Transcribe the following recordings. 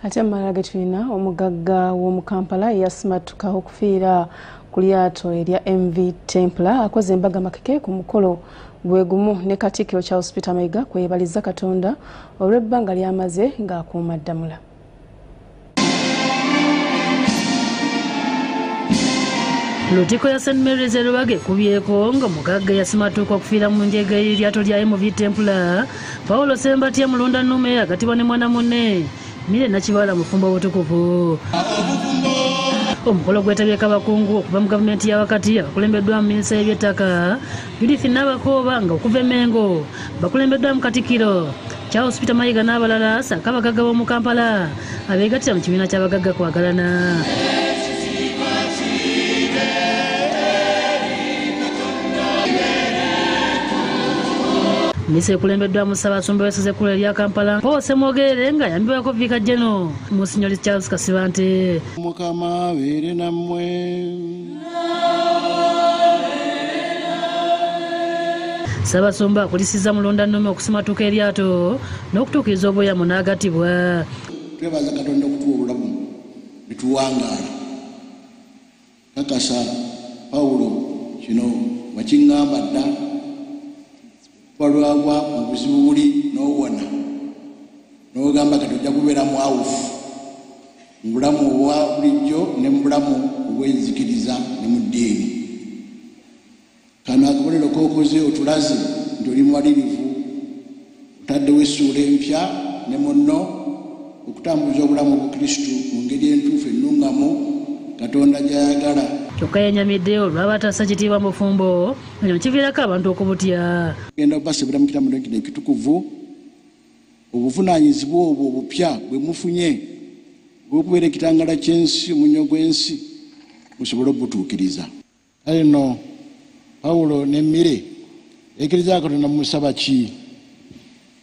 Ate amalala ge tulina, omugagga w'omu Kampala yasimatuka okufiira ku lyato erya MV Templar akoze embaga makeke. Ku mukolo gwe gumu ne Katikkiro Charles Peter Mayiga kweyebaliza Katonda olw'ebbanga ly'amaze ng'akuuma ddamula. Lutikko ya St Mary's e Lubaga ekubyeko nga mugagga yasimatuka okufiira mu njega y'eryato lya MV Templar, Paulo Sembatya Mulunda Nnume, agatibwa ne mwana munne Mire Nakibaala mufumbo obutukuvu. Omukolo gwetabyeko abakungu okuva mu gavumenti ya wakati abakulembeddwamu minisita y'ebyettaka Judith Nabakooba, nga okuva e Mengo bakulembeddwamu Katikkiro Charles Peter Mayiga n'abalala, ssaako abagagga b'omu Kampala abeegattira mu kibiina ky'abagagga kwagalana. Misa ekulembeddwamu Ssaabasumba w'essaza ekkulu erya Kampala Paul Ssemwogerere, nga ayambibwako Viika Geno Monsinyori Charles Kasibante. Mukama abeere nammwe. Ssaabasumba akulisiza Mulunda Nnume okusimatuka eryato n'okutuukiriza obweyamo n'agattibwa. Twebaza Katonda okutuwa obulamu ne tuwangaala. Kakasa Pawulo, kino wakiŋŋamba dda, walwagwa mu buzibu buli n'owona, n'ogamba kati ojja kubeera mwawufu mu bulamu obwa bulijjo ne mu bulamu obw'enzikiriza ne mu ddiini. Kano akabonero k'okoze otulaze nti oli mumalirivu, otaddewo essuula empya ne munno okutambuza obulamu obukristu mu ngeri entuufu ennuŋŋamu Katonda gy'ayagala. Kyokka yenyamidde olw'abatassa kitiibwa mu bufumbo, kino kiviirako abantu okubutya. Genda obasibira mu kiramu kino ekitukuvu, obuvunaanyizibwa obwo obupya bwe mufunye obw'okubeera ekitangala ky'ensi, omunnyo gw'ensi, musobole obutuukiriza. Kale nno Pawulo ne Mmire, Ekereziya Katonda mumusaba ki?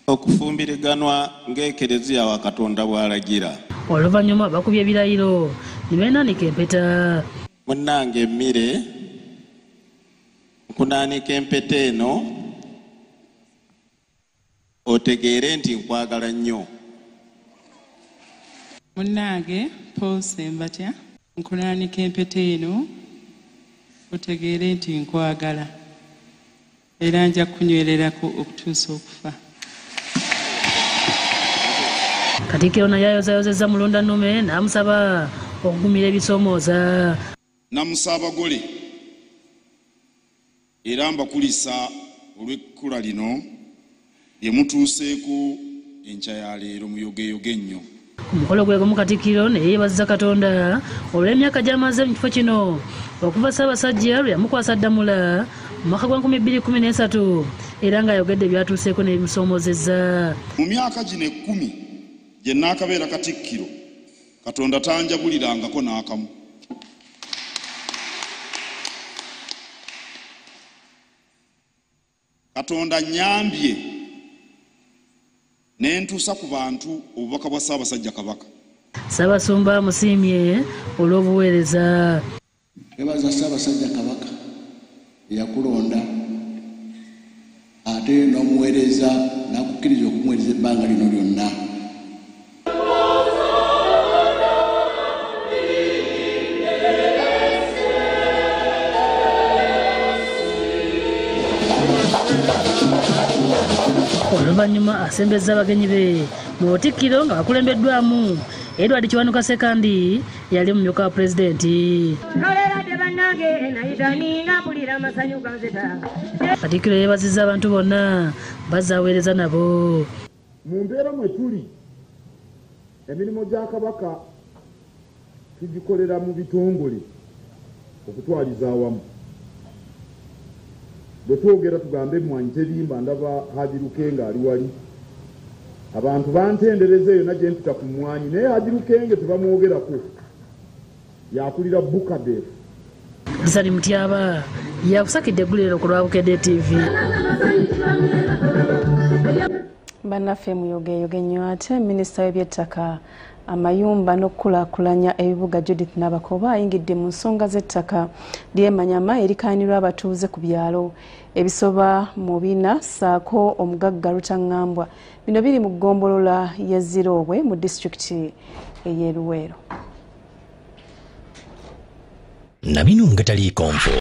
Okufumbiriganwa ng'Ekereziya wa Katonda bw'alagira. Oluvannyuma bakubye ebirayiro ne beenaanika empeta. Munnange Mmire, nkunaanika empeta eno otegeere nti nkwagala nnyo. Munnange Paul Sembatya, nkunaanika empeta eno otegeere nti nkwagala era nja kukunywererako okutuusa okufa. Katikkiro naye ayozayozezza Mulunda Nnume n'amusaba okugumira ebisoomooza. Namusa abagole era mbakulisa olw'ekkula lino lye mutuuseeko enkya ya leero, muyogeyoge nnyo. Ku mukolo gwe gumu Katikkiro ne yeebaziza Katonda olw'emyaka gy'amaze mu kifo kino okuva Ssaabasajja lwe yamukwasa ddamula mu mwaka gwa 2013, era ng'ayogedde byatuuseeko n'ebimusoomoozezza. Mu myaka gino 10 gye nnaakabeera Katikkiro, Katonda tanjabulirangako n'akamu. Katonda nnyambye ne ntuusa ku bantu obubaka bwa Ssaabasajja Kabaka. Ssaabasumba amusiimye olw'obuweereza. Twebaza Ssaabasajja Kabaka eyakulonda ate n'omuweereza n'akukkiriza okumuweereza ebbanga lino lyonna. Oluvannyuma asembezza abagenyi be mu butikkiro nga bakulembeddwamu Edward Kiwanuka Ssekandi, yali mumyuka wa pulezidenti. Katikkiro yeebazizza abantu bonna bazaaweereza nabo. Mu mbeera mwe tuli, emirimu gya Kabaka tugikolera mu bitongole okutwaliza awamu. Bwe twogera tugambe emmwanyi terimba, ndaba Haji Lukenge ali wali. Abantu bantendereza eyo gye mpita ku mmwanyi, naye Haji Lukenge tebamwogerako, yakulira Bucadef. Disani Mutyaba yakusakidde eggulire ku lwa Bukedde TV. Bannaffe muyogeyoge nnyo. Ate minisita w'ebyettaka, amayumba n'okukulaakulanya ebibuga Judith Nabakooba ayingidde mu nsonga z'ettaka ly'emanyama erikaanirwa abatuuze ku byalo ebisoba mu 4 ssaako omugagga Rutaŋŋambwa. Bino biri mu ggombolola y'e Ziroobwe mu disitulikiti ey'e Luweero. Na bino nga taliikonfo.